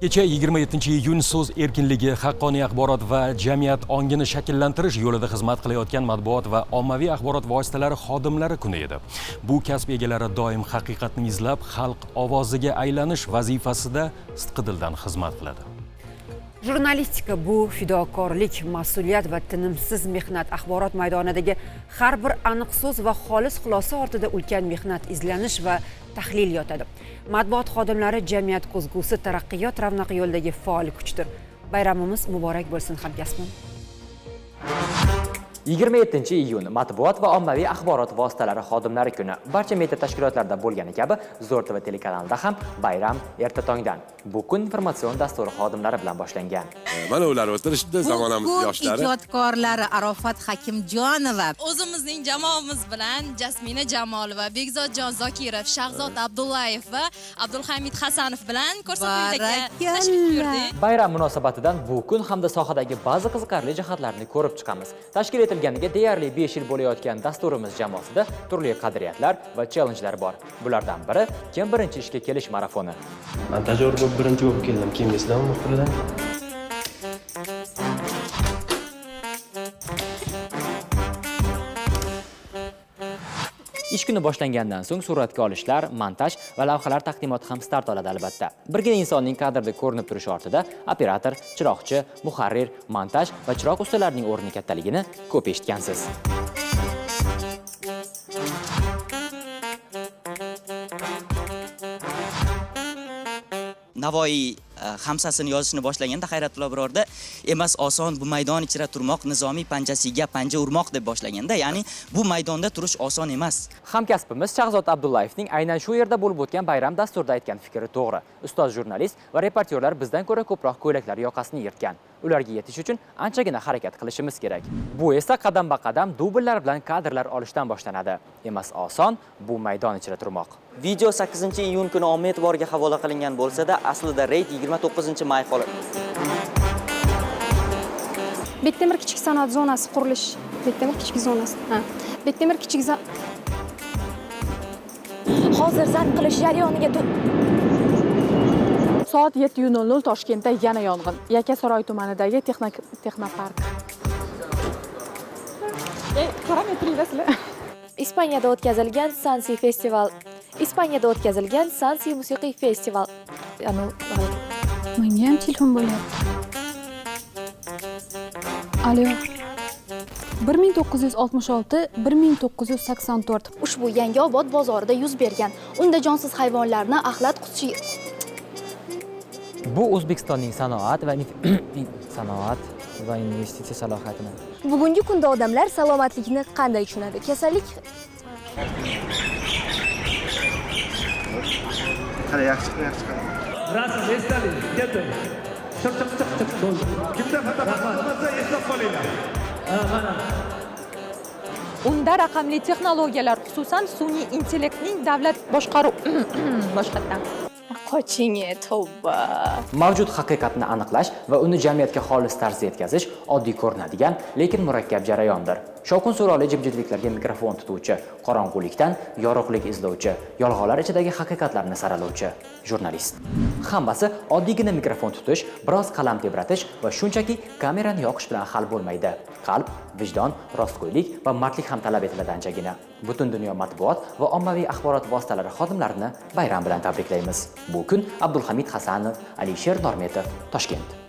Kecha 27-iyun so'z erkinligi, haqqoniy axborot va jamiyat ongini shakllantirish yo'lida xizmat qilayotgan matbuot va ommaviy axborot vositalari xodimlari kuni edi. Bu kasb egalari doim haqiqatni izlab, xalq ovoziga aylanish vazifasida sidqidildan xizmat qiladi. Jurnalistika bu fidokorlik, mas'uliyat va tinimsiz mehnat. Axborot maydonidagi har bir aniq so'z va xolis xulosa ortida ulkan mehnat, izlanish va tahlil yotadi. Matbuot xodimlari jamiyat ko'zgusi, taraqqiyot ravnaqi yo'lidagi faol kuchdir. Bayramimiz muborak bo'lsin hamkasbim. 27-iyun matbuot va ommaviy axborot vositalari xodimlari kuni. Barcha media tashkilotlarda bo'lgani kabi Zo'r TV telekanalida ham bayram erta tongdan. Bu kun informatsion dasturi xodimlari bilan boshlangan. Mana ular o'tirishdi, zamonamiz yoshlari. Ijodkorlari Arofat Hakimjonova, o'zimizning jamoamiz bilan Jasmina Jamolova, Bekzodjon Zokirov, Shahzod Abdullayev va Abdulhamid Hasanov bilan ko'rsatuvga tashrif buyurdik. Bayram munosabatidan bu kun hamda sohadagi ba'zi qiziqarli jihatlarni ko'rib chiqamiz. Tashkil etilganiga deyarli 5 yil bo'layotgan dasturimiz jamoasida turli qadriyatlar va challengelar bor. Bulardan biri kim birinchi ishga kelish marafoni. Montajyor bo'lib birinchi bo'lib keldim, kim eslaymi muxbirlar? Ish kuni boshlangandan so'ng suratga olishlar, montaj va lavhalar taqdimoti ham start oladi albatta. Birgina insonning kadrda ko'rinib turishi ortida operator, chiroqchi, muharrir, montaj va chiroq ustalarining o'rni kattaligini ko'p eshitgansiz. Navoiy hamsasini yozishni boshlaganda Hayratullo Abrorda emas oson bu maydon ichra turmoq, Nizomiy panjasiga panja urmoq deb boshlaganda, ya'ni bu maydonda turish oson emas. Hamkasbimiz Shahzod Abdullayevning aynan shu yerda bo'lib o'tgan bayram dasturida aytgan fikri to'g'ri. Ustoz jurnalist va reportyorlar bizdan ko'ra ko'proq ko'ylaklar yoqasini yirtgan. Ularga yetish uchun anchagina harakat qilishimiz kerak. Bu esa qadamba-qadam dubllar bilan kadrlar olishdan boshlanadi. Emas oson bu maydon ichra turmoq. Video 8-iyun kuni omma e'tiboriga havola qilingan bo'lsa-da, aslida reyd 29-may holat. Bektemir kichik sanoat zonasi qurilish. Bektemir kichik zonasi. Ha. Bektemir kichik Hozir zarb qilish jarayoniga Soat 7:00 Toshkentda yana yong'in. Yakkasaroy tumanidagi texnopark. Qaramay turinglar. Ispaniyada o'tkazilgan Sansi festival. Ispaniyada o'tkazilgan Sansi musiqiy festival. Menga ham telefon bo'lyapti. Alo. 1966 1984. Ushbu Yangiobod bozorida yuz bergan. Unda jonsiz hayvonlarni axlat qutisi. Bu O'zbekistonning sanoat va sanoat va investitsiya salohiyatini. Bugungi kunda odamlar salomatlikni qanday tushunadi? Kasallik qara, yaxshi qara, yaxshi qara. Rasm esdalik, ketdi. Chiq chiq chiq chiq bo'ldi. Kimda fotoapparat bo'lmasa eslab qolinglar. Ha, mana. Unda raqamli texnologiyalar, xususan sun'iy intellektning davlat boshqaruv boshqatdan. Qoching, tavba. Mavjud haqiqatni aniqlash va uni jamiyatga xolis tarzda yetkazish oddiy ko'rinadigan, lekin murakkab jarayondir. Shovqin suronli jimjitliklarga mikrofon tutuvchi, qorong'ulikdan yorug'lik izlovchi, yolg'onlar ichidagi haqiqatlarni saralovchi jurnalist. Hammasi oddiygina mikrofon tutish, biroz qalam tebratish va shunchaki kamerani yoqish bilan hal bo'lmaydi. Qalb, vijdon, rostgo'ylik va mardlik ham talab etiladi anchagina. Butun dunyo matbuot va ommaviy axborot vositalari xodimlarini bayram bilan tabriklaymiz. Bu kun Abdulhamid Hasanov, Alisher Normetov, Toshkent.